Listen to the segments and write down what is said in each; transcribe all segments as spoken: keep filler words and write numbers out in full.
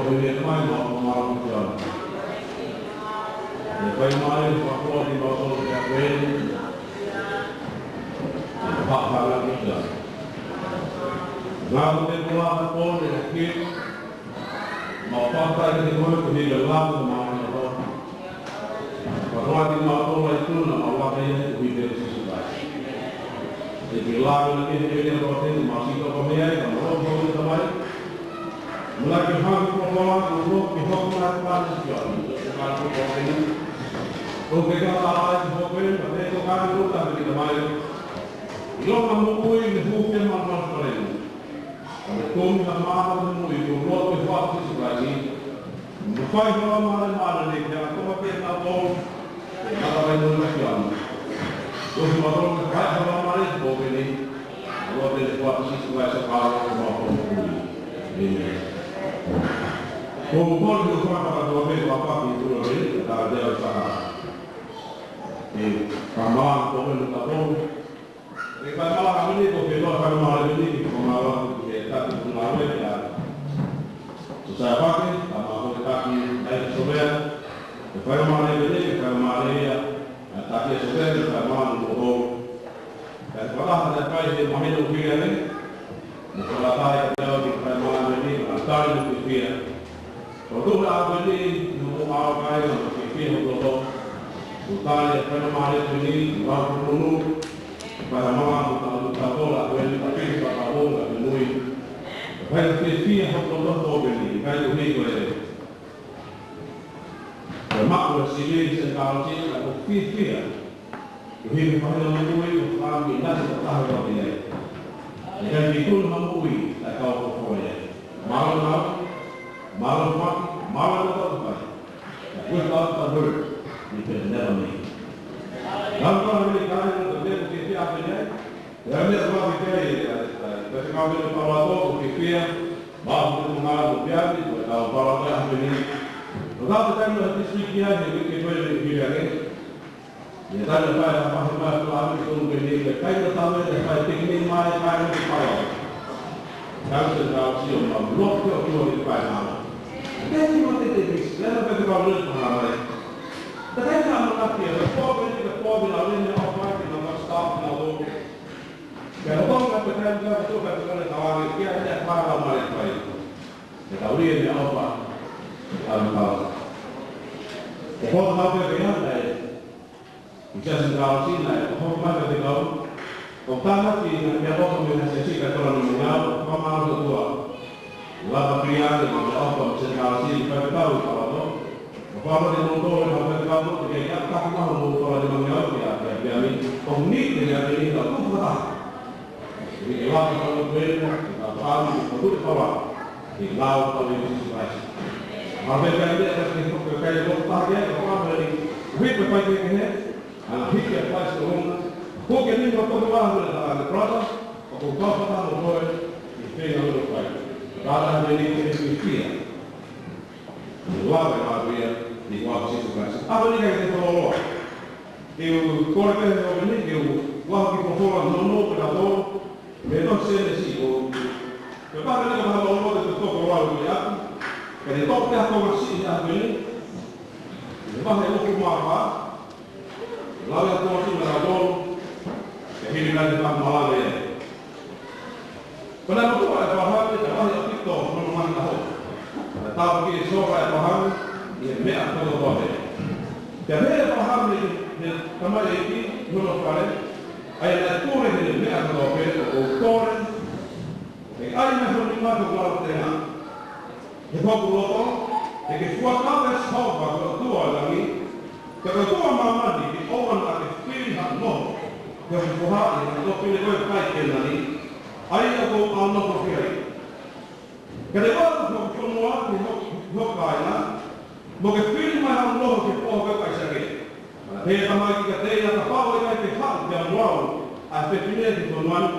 Ko e meʻa mai ma o mara mo te ana. ʻE fai mai, fakafoki kimautolu ki he ʻEiki. ʻE fakahā ki te ana. Ngā ko te kola ha pone ha ki. Mau fakafetaʻi kiate koe koeʻuhi ko e lava mo e ʻofa. Fakafoki kimautolu ʻa e tuna mau laka ia koeʻuhi ko Sīsū Kalaisi. ʻEiki, lava na ke he pele ko te mau sito ko mea ia, ka mau loko ko te Tamai. Mula ke hanga ko kola ko lo ke hoko na pa ni sio. Ko ka ko ko ke ni. Ko ke ka ta ai ko ke ni, ka te ko ka ko ta ke ta mai. ʻIlonga moʻui ne hū ke ma ma pare. Ka me tonu na ma ma moʻui ko lo ke hua Sīsū Kalaisi. Mo fai hoa ma le ma le ke a ko ma ke na to. Ke mata mai mo na ke ana. Ko si ma to ke fai hoa ma le ko ke ni. Lo ke hua Sīsū Kalaisi ka lo ke ma ko. ʻĒmeni. Ko mo ko ke fai hoa ka to ke fai hoa ki tu le ka te a fai. ʻE, ka ma ko ke ni ka to. ʻE fai mala ka mini ko ke loa fai mala mini ki ko mala ki he taki ko mala ki a. Sōsaiapake, ka ma ko ke taki ai ki Sovea. ʻE fai mala mini, ʻe fai mala ia. ʻA taki e Sovea, ʻe fai mala mo ho. Ka e fala ha te fai he mahino ki a ne. Mo ka la tai ka te au ki fai mala mini, ka tai mo ki fia. Ko tuna a veni, no mo a kai na ke ke ho loto. Ko tale e fai mala ko ni, wa ko no. Fai mala mo ka u ka ko la ko ni ka ke ka ka o la ko ni. Fai ke fia ho loto ko veni, fai ko ni ko e. Ko e maʻu e sili se ka o si ka ko fifia. Ko hiki mahino mo kui ko fami nasi ko taha ko te ai. E kai ki tunu ha mo kui ai kau ko fo ai. Malo nau, malo maki, malo na tau kai. Without a word, you can never make it. Nau kau ni kai ko te ko fifia pe ai. Ia mea kua ke kai e kai, kai, kai te kau mea palato, ko ke fia, mau te ko ngā ko piani, ko e kau palato a peni. Ko kau te kai mea district ia, he wiki ko e wiki ia ke. Ia kai mea kai a mahi mai ko a mi ko ke ni, ke kai mea tau mea, ke kai te kini mai, kai mea te palato. Kau te kau si o mau loke o tua ni kai nā. Te ki mo te te misi, lea na pe te kau mea ko ngā mai. Te kai nā mea kia, ko peni, ko peni, a mea o kai, ke nā mea stop, nā loke. Ke hoko ka te kai ka to ka te kai ka wale kia te ka ka mare kai. Ke ka uri e mea opa. Ka ka. Ke ko ka pe ke anda e. Ika sin ka o si na e ko mai ka te kau. Ko tana ki na mea opa me na se si ka to na mea opa ma o tua. Lava pia ke ma te opa mo se ka si ka te kau ka lava. Ko fama te mo tole ma te kau mo te ke ia ka ma mo tole te mangi au ke a ke a ke a mi. Ko ni te ke a ke ni ka tu ka ta. Ni ke lava ka mo te ka fama ko tu ka wa. Ni lau ka ni si si vai. Ma te ka ni ka ke ko ke ka ko ta ke ko fama ni. Hui pe pai ke ke he. Ana hiki a fai so uma. Ko ke ni ma ko ma le ta le brother. Ko ko ka fama mo tole. Ni pe na lo fai. Ka la ni ke ni kia. Ua pe ma ia, ni ua Sīsū Kalaisi. A wani kai te tololoa. Ke u kore pe he o ni, ke u ua ki potola no no pe na tolo. Me no se ne si o. Pe pa ni ka ma o te toko lau ni a. Ke ne toko te a toko si a ni. Ke ma he o ku ma pa. Lau ia tō ki mera tō, ke hili nai te taku malanga ia. Ko nai motu ʻa e pāhā te te lahi ʻaupito hono mani taho. Ko e tāpuaki ʻe soka e pāhā, ʻi he meʻa kotoa pē. Te he pāhā ʻi he tamaioʻeiki, hono fale, ʻa ia naʻe pule he meʻa kotoa pē, ʻoku ou kole, ʻe ʻai mai hono nima ko lau te ngā. He ko hoku loto, ʻe ke fuakava ʻe Sihova ko e ʻOtua ʻo langi, ko e ʻOtua ʻo māmani, ke ʻoua naʻa ke fili ha noho, ko e foha ʻi he ʻofefine ko e kai Kēnani, ʻa ia ʻoku ou ʻaonofo ki ai. Ka te ʻoatu hoku fonua ki ho-, ki hoku kāinga, mo ke fili mai haʻo noho ki he foha ko e ʻAisake. Pea pehē ʻe he tamaiki kiate ia, kapau ʻe ʻikai te ke haʻu kia au ʻa e fefine ki he fonua ni,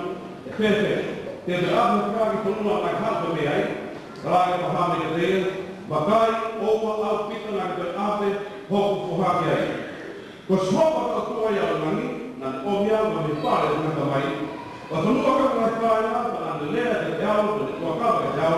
ʻe fēfē? Te u toe ʻalu hake ki he fonua naʻa ke haʻu koe mei ai? Talaange ʻe Pāhame kiate ia, vakai, ʻoua ʻaupito naʻa ke toe ʻave hoku foha ki ai. Ko Sihova ko e ʻOtua ia ʻo langi, naʻa ne ʻomi au mei he fale ʻo e tangata mai, ʻo e fonua ko e ngaahi fale, pea naʻa ne lea kiate au, pea ne fuakava kiate au,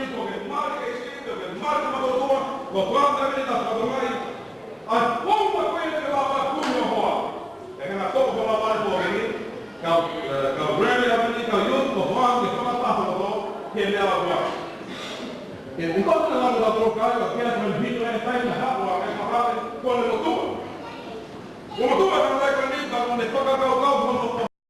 ni ko ke mali ke sili, ke mali ke matotua, ko e fāmili ni ta fatongai. ʻA e founga ko ē ke lava kumi ʻo hoa. ʻE kena toko ko lava e foki ni, kau, eh, kau rele a mani, kau youth, ko fāmili ke fakataha ʻo ke mea lava. Ke ʻi ko na lava la toko kai, ka ke a fāmili hino e tai na hapo a ke fakale, ko le motua. Ko motua ka lai ko ni, ka ko ne fakakau